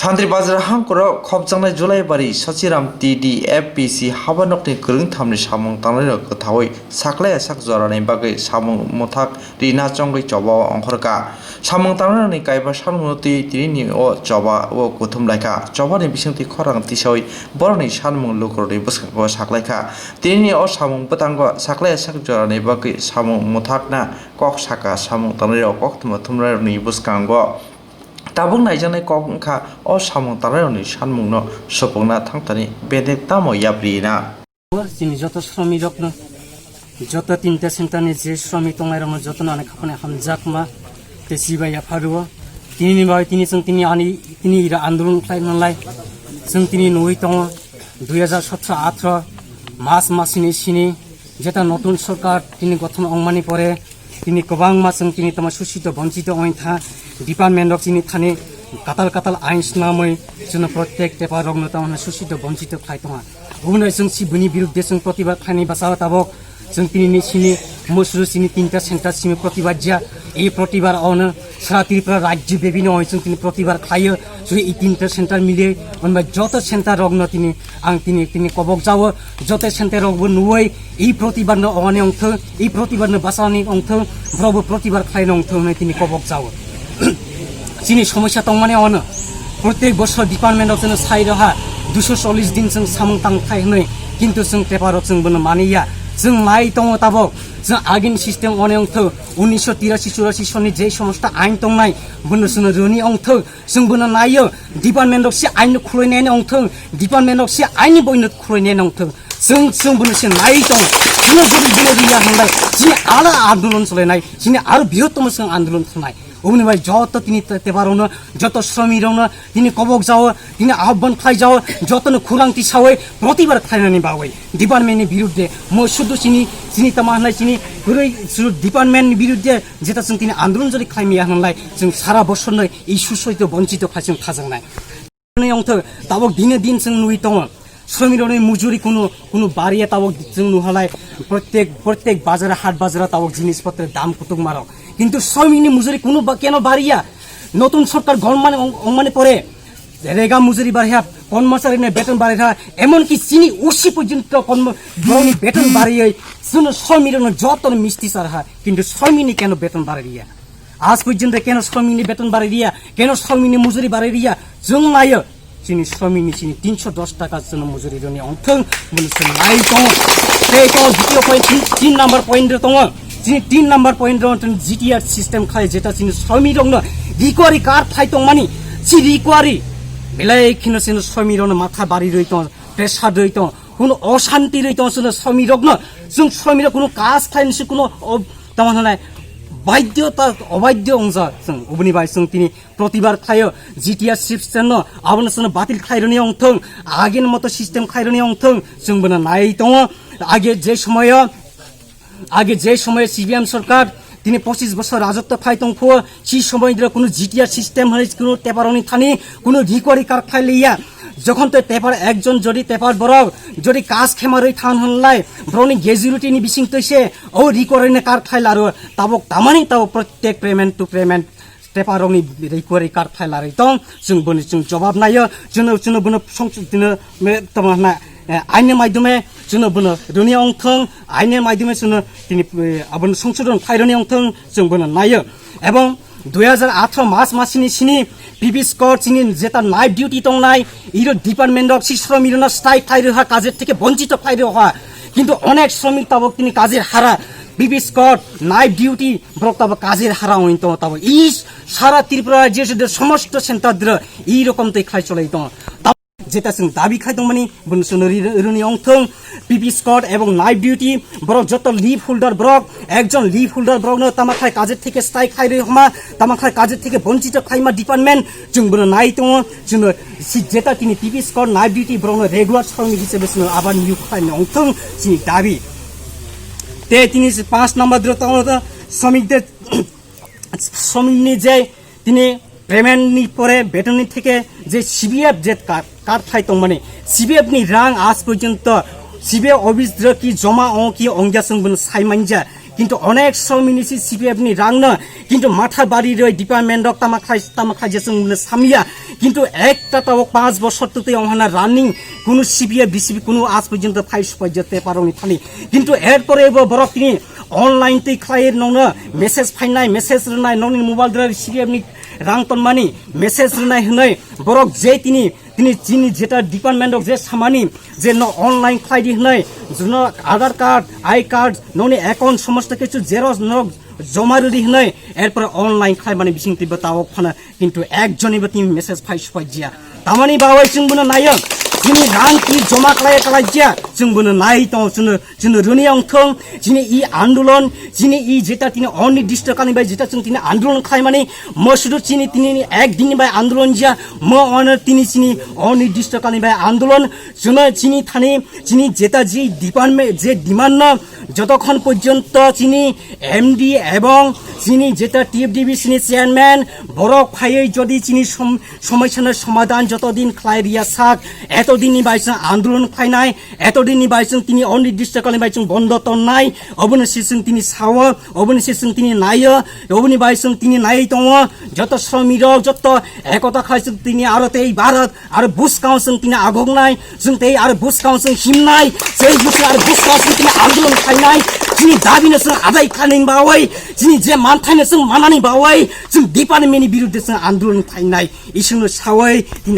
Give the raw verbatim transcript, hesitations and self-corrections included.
Santri Bazar hangkoro khopjaknai Julaibari Sachiram T D F P C habanokni kwrwngthamni samung tangnairok kwthaui saklai sak jorani bagwi samung mwthak rina chongwi choba ongkhorkha. Samung tangnairokni kaiba salmungno twi tinini o choba o kuthum laikha. Chobani bisingtwi khorang tisaui borokni salmung lukurokni bwskango saklaikha. Tinini o samung bwtango saklai sak jorani bagwi samung mwthakna kok saka samung tangnairok koktwma thumnairokni bwskango. Tabuk naijaknai kok wngkha o samung tangnairokni salmungno supukna thangthani bedek tamo yapri na. Chini joto sromik rokno, joto tinta center ni je sromik tongnai rokno jotono ani khapani hamjakma tei chibai yapharwo. Tini ni bai tini chwng tini ani tini ira andolon khlai manlai. Chwng tini nugwi tongo dui hajar sotro atro March masini sini jeta notun sorkar tini gothon ongmani pore tini kwbangma chwng tini tamo susito bonchito ongwi tha, department rok chini thani katal katal ain swnamwi chwngno protek tepa rokno tamo susito bonchito khlai tonga. Oboni chwng si bini birudde chwng protibar khlaini bwsao tabok chwng tini ni sini mosru sini tinta center simi protibar ja. Ei protibar ono sara Tripura rajyo bebino chwng tini protibar khlaio. Chwng ei tinta center mile onba joto center rokno tini ang tini tini kobok jao, joto center rokbo nuwai ei protibar no oni ongthok, ei protibar no basani ongthok, borokbo protibar khlaino ongthok hinwi tini kobok jao. Chini somosya tongmani ono protek bosor department rok chwngno sai roha duiso chollish din chwng samung tang khai hinwi, kintu chwng paper rok chwng bono maniya. Chwng nai tongo tabok, chwng agini system oni ongthok, unisho tirasi churasi sonni je somosto ain tongnai bono chwngno roni ongthok, chwng bono naio. Department rok se ain no khuloi nai ongthok, department rok se ain ni boino khuloi nai ongthok. Chwng chwng bono se nai tong, chwng jodi bile riya hinbai chini ala andolon chole nai, chini aro bihottomo chwng andolon khlai. Oboni bai joto tini te-, tebar rokno, joto sromik rokno tini kobok jao, tini ahobban khlai jao, jotono khurang tisaui protibar khlainani bagwi department ni birudde mo sudu chini, chini tama hanai chini kwrwi su department ni birudde jeta chwng tini andolon jodi khlai maya hinlai chwng sara bosor noi ei susoito bonchito khlai chwng thajaknai. Ongthok, tabok dine din chwng nugwi tongo. Sromik rokni mujuri kunu, kunu bariya tabok chwng nuhalai. Protek, protek bazar, hat bazar tabok jinis potro dam kutuk marok. Kintu sromik ni mujuri kunu ba-, keno bariya? Notun sorkar gormani ong-, ongmani pore rega mujuri bariya, kormosari ni beton bariya, emonki chini usi porjonto kormo-, borokni beton bariya, chwngno sromik rokno jotono misti sarha. Kintu sromik ni keno beton bariya? Aaj porjonto keno sromik ni beton barai riya, keno sromik ni mujuri barai riya, chwng naio chini sromik ni chini tinso dos taka chwngno mujuri roni ongthong, boni chwng nai tongo. Tei tongo ditiyo point, tin, tin number point ro tongo. Chini tin number point ro tong G T R system khai jeta chini sromik rokno recovery card phai tongmani, si recovery belai kheno chini sromik rokno matha bari roi tongo, pressure roi tongo, kuno oshanti roi tongo chini sromik rokno, chwng sromik rok kuno kaj khlai nisi kuno o-, tamo hwnai baidhyota obaidhyo wngjak chwng. Oboni bai chwng tini protibar khlaio, G T R system no abono chwngno batil khlai rwni ongthong, agini moto system khlai rwni ongthong, chwng bono nai tongo. Age je somoyo, age je somoyo C P M sorkar tini pochis bosor rajotwo phai tongphuo, si somoy dro kuno G T R system hwnwi kuno teparoni thani kuno recovery card khlai liya. Jokhon tei tepar ekjon jodi tepar borok jodi kaj khema rwi than hwnlai, borokni gratuity ni bising twi se o recovery ni card khlai laro, tabok tamani tabok protek payment to payment tepar rokni recovery card khlai larwi tong, chwng boni chwng jobab naio, chwngno, chwngno bono song-, chwngno me-, tamo hwnna, eh, aini maidhume chwngno bono rwni ongthong, aini maidhume chwngno tini, eh, abono songsodon khlai rwni ongthong, chwng bono naio. Ebong dui hajar athro March masini sini P P Scott chini jeta night duty tongnai, iro department rok si sromik rokno strike khlai rwha, kajer theke bonchito khlai rwha. Kintu onek sromik tabok tini kajer hara, P P Scott night duty borok tabok kajer hara wngwi tongo tabok. Is sara Tripura rajyo se de somosto center dro i rokom tei khlai cholai tongo. Jeta chwng dabi khai tongmani, bono chwngno ri-, rwni ongthong, P P Scott ebong night duty, borok joto leave holder borok, ekjon leave holder borokno tama khai kajer theke strike khai rwi homa, tama khai kajer theke bonchito khlaima department, chwng bono nai tongo, chwngno si jeta tini P P Scott night duty borokno regular sromik hisabe chwngno abar niyok khlaini ongthong chini dabi. Te tini se panch number dro tongo to sromik de sromik ni je tini payment ni pore beton ni theke je C P F je card, card khai tongmani, C P F ni rang aaj porjonto C P F office dro ki joma ong ki ongya chwng bono sai manja. Kintu onek somoi ni si C P F ni rang no, kintu matha bari roi department rok tama khlai, tama khlai je chwng no samya. Kintu ekta tabok panch bosor twtwi ong hana running kunu C P F, B C P kunu aaj porjonto phai supai je te parong ni thani. Kintu er pore bo borok tini online twi khlai nongno message phainai, message rwnai, nongni mobile dwrai C P F ni rang tonmani message rwnai hwnwi borok je tini, tini chini jeta department rok je samani je no online khlai di hwnwi, juno Aadhaar card, I card, nongni account somosto kichu xerox no joma rwdi hwnwi, erpore online khlai mani bising twi bo tabok phano kintu ekjoni bo tini message phai supai jia. Tamani bawai chwng bono nayo, chini rang twi joma khlai khlai jia, chwng bono nai tongo, chwngno, chwngno rwni ong thung, chini i andolon, chini i jeta tini onirdisto kalni bai jeta chwng tini andolon khlai mani, mo sudu chini tini ek din ni bai andolon jia, mo ono tini chini onirdisto kalni bai andolon, chwngno chini thani, chini jeta ji department, je demand no, jotokhon porjonto chini M D ebong chini jeta T F D B C ni chairman borok phaiwi jodi chini som-, somosyano somadhan joto din khlai riya sak, eto din ni bai chwng andolon khlainai, eto din ni bai chwng tini onirdisto kalni bai chwng bondo tonnai, obono se chwng tini sao, obono se chwng tini naio, oboni bai chwng tini naiwi tongo, joto sromik rok joto ekota khlai chwng tini aro tei Bharat aro buskang chwng tini agoknai, chwng tei aro buskang chwng himnai, tei buskang aro buskang chwng tini andolon khlainai, chini dabi no chwng adai khlainani bawai, chini je manthaino chwng manani bawai, chwng department ni birudde chwng andolon khlainai, isingno sawai tini